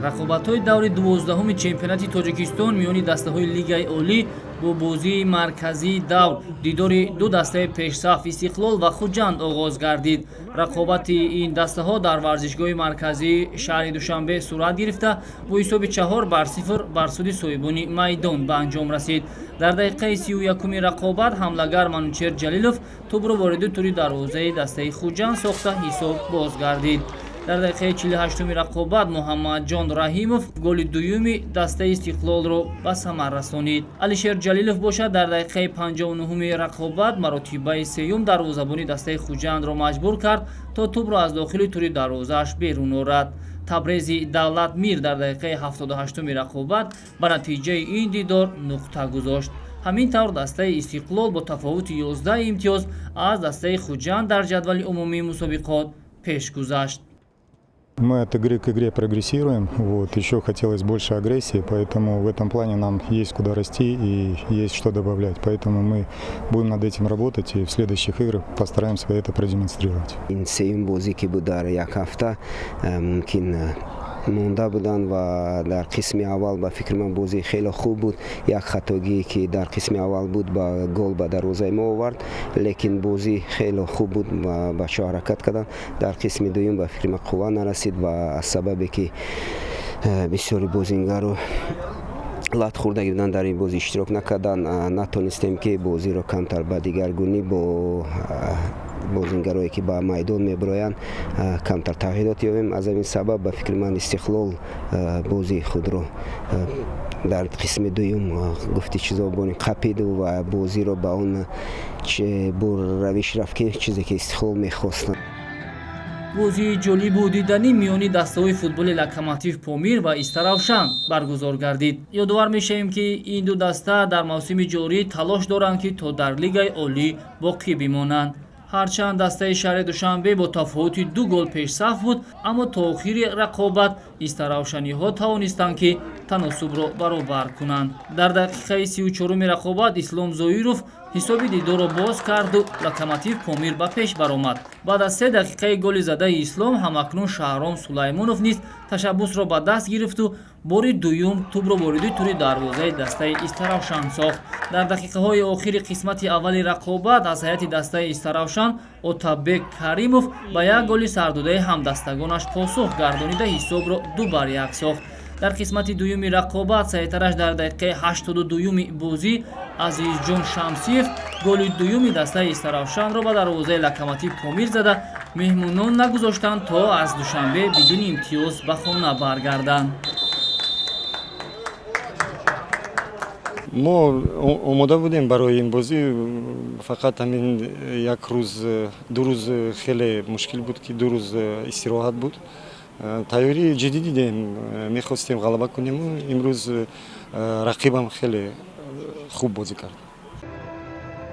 Рақобатҳои даври 12-уми чемпионати Тоҷикистон миёни дастаҳои Лигаи Олӣ бо бозии марказии давр, дидори ду дастаи пешсаф Истиқлол ва Хуҷанд оғоз гардид. Рақобати ин дастаҳо дар варзишгоҳи марказии шаҳри Душанбе сурат гирифта, бо ҳисоби 4-0 бар суди соҳибони майдон ба анҷом расид. Дар дақиқаи 31-уми рақобат ҳамлагар Манучер Ҷалилов тӯбро вориди тури дарвозаи дастаи Хуҷанд сохта, ҳисоб боз гардид. Дар дақиқаи 48-уми рақобат Муҳаммадҷон Раҳимов голи дуюми дастаи Истиқлолро ба самар расонид. Алишер Ҷалилов бошад, дар дақиқаи 59-уми рақобат маротибаи сеюм дарвозабони дастаи Хуҷандро маҷбур кард, то тӯбро аз дохили тури дарвозааш берун орад. Табрези Давлатмир дар дақиқаи 78-уми рақобат ба натиҷаи ин дидор нуқта гузошт. Ҳамин тавр, дастаи Истиқлол бо тафовути 11 имтиёз аз дастаи Хуҷанд дар ҷадвали умумии мусобиқот пеш гузашт. Мы от игры к игре прогрессируем. Вот. Еще хотелось больше агрессии, поэтому в этом плане нам есть куда расти и есть что добавлять. Поэтому мы будем над этим работать и в следующих играх постараемся это продемонстрировать. Ин сеюм бозӣ ки буд дар як ҳафта, мумкин монда буданд ва дар қисми аввал, ба фикри ман, бозӣ хеле хуб буд. Як хатогие ки дар қисми аввал буд, ба гол ба дарвозаи мо овард, лекин бозӣ хеле хуб буд ва бачаҳо ҳаракат карданд. Дар қисми дуюм, ба фикри ман, қувва нарасид ва аз сабабе ки бисёри бозингару лат хӯрдагӣ буданд, дар ин бозӣ иштирок накарданд, натонистем ки бозиро камтар ба дигаргунӣ бо бозингарое ки ба майдон мебироянд, камтар тағйирот ёбем. Аз ҳамин сабаб, ба фикри ман, Истиқлол бозии худро дар қисми дуюм, гуфти чизо, бони қапиду ва бозиро ба он бо равиш рафт, ки чизе ки Истиқлол мехост. Бозии ҷолибу диданӣ миёни дастаҳои футболи Локомотив Помир ва Истаравшан баргузор гардид. Ёдовар мешавем, ки ин ду даста дар мавсими ҷорӣ талош доранд, ки то дар Лигаи Олӣ боқӣ бимонанд. Ҳарчанд дастаи шаҳри Душанбе бо тафовути ду гол пешсаф буд, аммо то охири рақобат истаравшаниҳо тавонистанд, ки таносубро баробар кунанд. Дар дақиқаи 34-уми рақобат Ислом Зоиров ҳисоби дидорро боз карду Локомотив Помир ба пеш баромад. Баъд аз 3 дақиқаи голи задаи Ислом, ҳамакнун Шаҳром Сулаймонов низ ташаббусро ба даст гирифту бори дуюм тӯбро вориди тури дарвозаи дастаи Истаравшан сохт. Дар дақиқаҳои охири қисмати аввали рақобат аз ҳайати дастаи Истаравшан Отабек Каримов ба як голи сардодаи ҳамдастагонаш посух гардонида, ҳисобро 2-1 сохт. Дар қисмати дуюми рақобат саҳитараш дар дақиқаи 82-юми бозӣ Азизҷон Шамсиев голи дуюми дастаи Истаравшанро ба дарвозаи Локомотив Помир зада, меҳмонон нагузоштанд, то аз Душанбе бидуни имтиёз ба хона баргарданд. Мо омода будем барои ин бозӣ. Фақат ҳамин як рӯз, 2 рӯз хеле мушкил буд, ки 2 рӯз истироҳат буд. Тайёрии ҷиддӣ дидем, мехостем ғалаба кунему имрӯз рақибам хеле хуб бозӣ кард.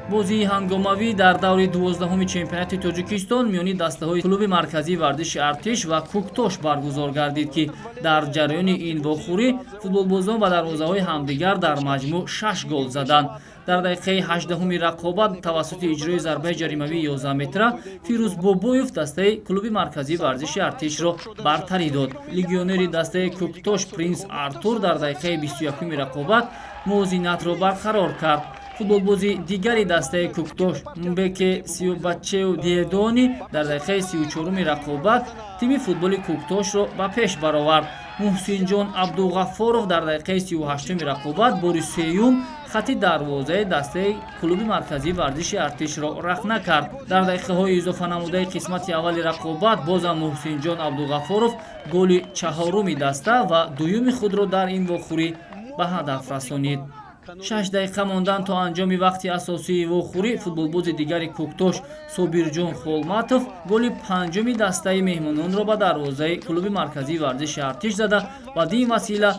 Бозии ҳангомавӣ дар даври 12-уми чемпионати Тоҷикистон миёни дастаҳои клуби марказии варзиши Артиш ва Кӯктош баргузор гардид, ки дар ҷараёни ин вохӯрӣ футболбозон ба дарвозаҳои ҳамдигар дар маҷмӯъ шаш гол заданд. Дар дақиқаи 18-уми рақобат тавассути иҷрои зарбаи ҷаримавии 11 метра Фирӯз Бобоев дастаи клуби марказии варзиши Артишро бартарӣ дод. Легионери дастаи Кӯктош Принс Артур дар дақиқаи 21-уми рақобат мувозинатро барқарор кард. Футболбози дигари дастаи Кӯктош Мбеке Сиёбачеу Диедони дар дақиқаи 34-уми рақобат тими футболи Кӯктошро ба пеш баровард. Муҳсинҷон Абдуғаффоров дар дақиқаи 38-уми рақобат бори сеюм хати дарвозаи дастаи клуби марказии варзиши Артишро рахна кард. Дар дақиқаҳои изофанамудаи қисмати аввали рақобат бозам Муҳсинҷон Абдуғаффоров голи чаҳоруми даста ва дуюми худро дар ин вохӯрӣ ба ҳадаф расонид. 6 дақиқа мондан то анҷоми вақти асосии вохӯрӣ футболбози дигари Кӯктош Собирҷон Холматов голи панҷуми дастаи меҳмононро ба дарвозаи клуби марказии варзиши Артиш зада, бадин васила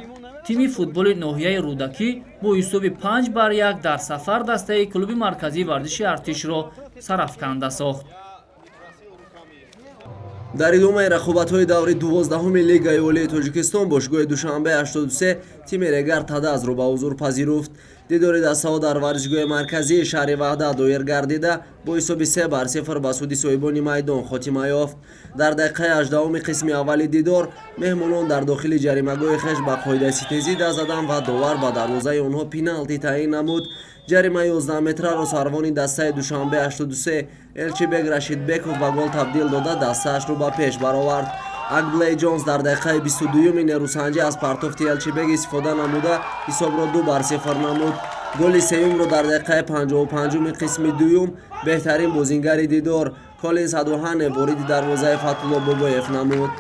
тими футболи ноҳияи Рӯдакӣ бо ҳисоби 5-1 дар сафар дастаи клуби марказии варзиши Артишро сарафканда сохт. Дар идомаи рақобатҳои даври 12-уми Лигаи Олии Тоҷикистон бошгоҳи Душанбе 83 тими Регар Тадазро ба ҳузур пазируфт. Дидори дастаҳо дар варзишгоҳи марказии шаҳри Ваҳдат доир гардида, бо ҳисоби 3-0 ба суди соҳибони майдон хотима ёфт. Дар дақиқаи 18-уми қисми аввали дидор меҳмонон дар дохили ҷаримагоҳи хеш ба қоидаситезӣ даст заданд ва довар ба дарвозаи онҳо пеналти таъин намуд. Ҷаримаи 11 метраро сарвони дастаи Душанбе 83 Элчибек Рашидбеков ба гол табдил дода, дастаашро ба пеш баровард. Акблей Ҷонс дар дақиқаи 22-юми нерӯсанҷӣ аз партофти Элчибек истифода намуда, ҳисобро 2-0 намуд. Голи сеюмро дар дақиқаи 55-уми қисми дуюм беҳтарин бозингари дидор Колинс Адуҳане вориди дарвозаи Фатулло Бобоев намуд.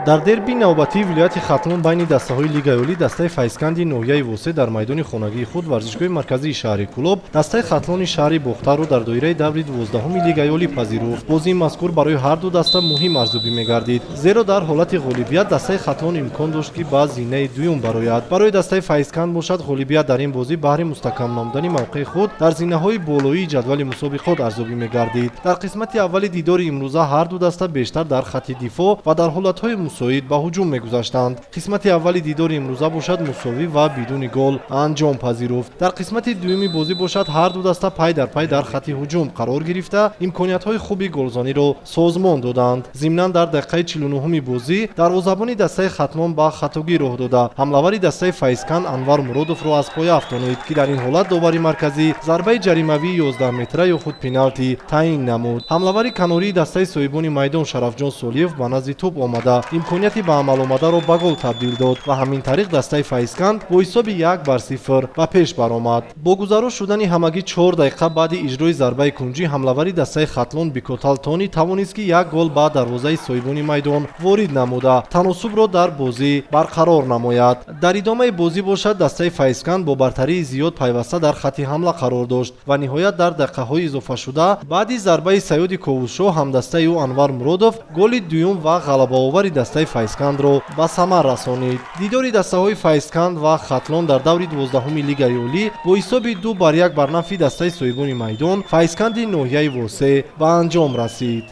Дар дерби навбатии вилояти Хатлон байни дастаҳои Лигаи Олӣ дастаи Файзканди ноҳияи Восе дар майдони хонагии худ, варзишгоҳи марказии шаҳри Кӯлоб, дастаи Хатлони шаҳри Бохтарро дар доираи даври 12-уми Лигаи Олӣ пазируфт. Бозии мазкур барои ҳарду даста муҳим арзёбӣ мегардид, зеро дар ҳолати ғолибият дастаи Хатлон имкон дошт, ки ба зинаи дуюм барояд. Барои дастаи Файзканд бошад, ғолибият дар ин бозӣ баҳри мустаҳкам намудани мавқеи худ дар зинаҳои болоии ҷадвали мусобиқот арзёбӣ мегардид. Дар қисмати аввали дидори имрӯза ҳарду даста бештар дар хатти дифоъ ва дар ҳолатҳои мусоид ба ҳуҷум мегузаштанд. Қисмати аввали дидори имрӯза бошад, мусовӣ ва бидуни гол анҷом пазируфт. Дар қисмати дуюми бозӣ бошад, ҳарду даста пай дар пай дар хатти ҳуҷум қарор гирифта, имкониятҳои хуби голзаниро созмон доданд. Зимнан, дар дақиқаи 49-уми бозӣ дарвозабони дастаи Хатлон ба хатогӣ роҳ дода, ҳамлавари дастаи Файзканд Анвар Муродовро аз поя афтонид, ки дар ин ҳолат довари марказӣ зарбаи ҷаримавии 11 метра ё худ пеналти таъин намуд. Ҳамлавари канории дастаи соҳибони майдон Шарафҷон Солиев ба назди тӯб омада, имконияти ба амал омадаро ба гол табдил дод ва ҳамин тариқ дастаи Файзканд бо ҳисоби 1-0 ба пеш баромад. Бо гузаро шудани ҳамагӣ 4 дақиқа баъди иҷрои зарбаи кунҷӣ ҳамлавари дастаи Хатлон Бикотал Тони тавонист, ки як гол ба дарвозаи соҳибони майдон ворид намуда, таносубро дар бозӣ барқарор намояд. Дар идомаи бозӣ бошад, дастаи Файзканд бо бартарии зиёд пайваста дар хатти ҳамла қарор дошт ва ниҳоят дар дақиқаҳои изофашуда баъди зарбаи Саёди Ковусшоҳ ҳамдастаи ӯ Анвар Муродов голи дуюм ва ғалабаовари дастаи Файзкандро ба самар расонид. Дидори дастаҳои Файзканд ва Хатлон дар даври 12-уми Лигаи Олӣ бо ҳисоби 2-1 бар нафъи дастаи соҳибони майдон Файзканди ноҳияи Восе ба анҷом расид.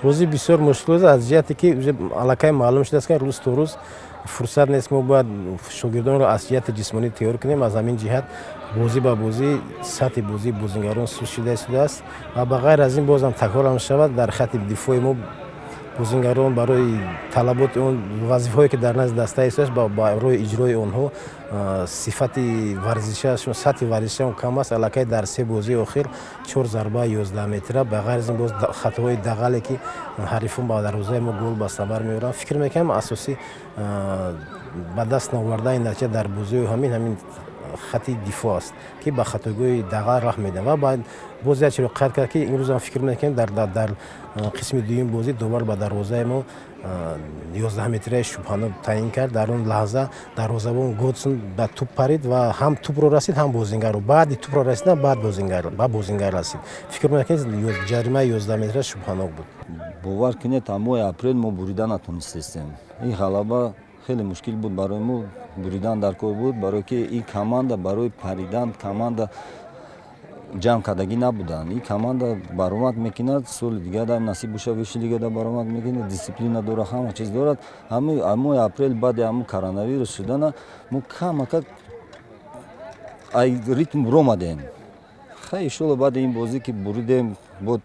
Бозӣ бисёр мушкил аст, аз ҷиҳате ки аллакай маълум шудааст, ки рӯз то рӯз фурсат нест. Мо бояд шогирдонро аз ҷиҳати ҷисмонӣ тайёр кунем. Аз ҳамин ҷиҳат бозӣ ба бозӣ сатҳи бозии бозингарон суст шуда истодааст ва ба ғайр аз ин, бозам такрорам шавад, дар хатти дифои мо бозингарон барои талаботи он вазифаҳое, ки дар назди даста истодааст, барои иҷрои онҳо сифати варзишашон, сатҳи варзишашон кам аст. Аллакай дар се бозии охир чор зарбаи 11 метра, ба ғайр аз ин боз хатоҳои дағале, ки ҳарифон ба дарвозаи мо гол ба самар меоранд. Фикр мекунам, асосӣ ба даст наовардани натиҷа дар бозиҳои ҳамин хатти дифоъ аст, ки ба хатогиҳои дағал раҳ медиҳанд. Ва баъд боз як чиро қайд кард, ки имрӯзам фикр мекунем, дар қисми дуюм бозӣ довар ба дарвозаи мо 11 метраи шубҳанок таъин кард. Дар он лаҳза дарвозабон Годсон ба туп парид ва ҳам тупро расид, ҳам бозингарро. Баъди тупро расидан, баъд ба бозингар расид. Фикр мекунем, ҷаримаи 11 метра шубҳанок буд. Бовар кунед, та моҳи апрел мо бурида натонистестем. Ин ғалаба хеле мушкил буд барои мо, буридан дар кор буд, барое ки ин команда барои паридан команда ҷамъ кардагӣ набуданд. Ин команда баромад мекунад, соли дигар насиб боша, высший лигада баромад мекунад, дисциплина дорад, ҳама чиз дорад. Моҳи апрел баъди ҳамун коронавирус шудана мо камакак ай ритм буромадем. Хай, иншолло, баъди ин бозӣ ки буридем, бо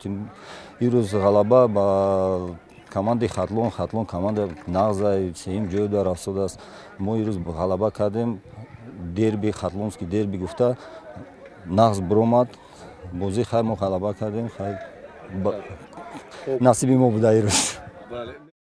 ирӯз ғалаба ба командаи Хатлон. Хатлон команда нағза, сеюм ҷой дар афтодааст. Мо ирӯз ғалаба кардем, дерби, хатлонский дерби гуфта, нағз буромад бозӣ. Хай, мо ғалаба кардем, хай, насиби мо буда ирӯз.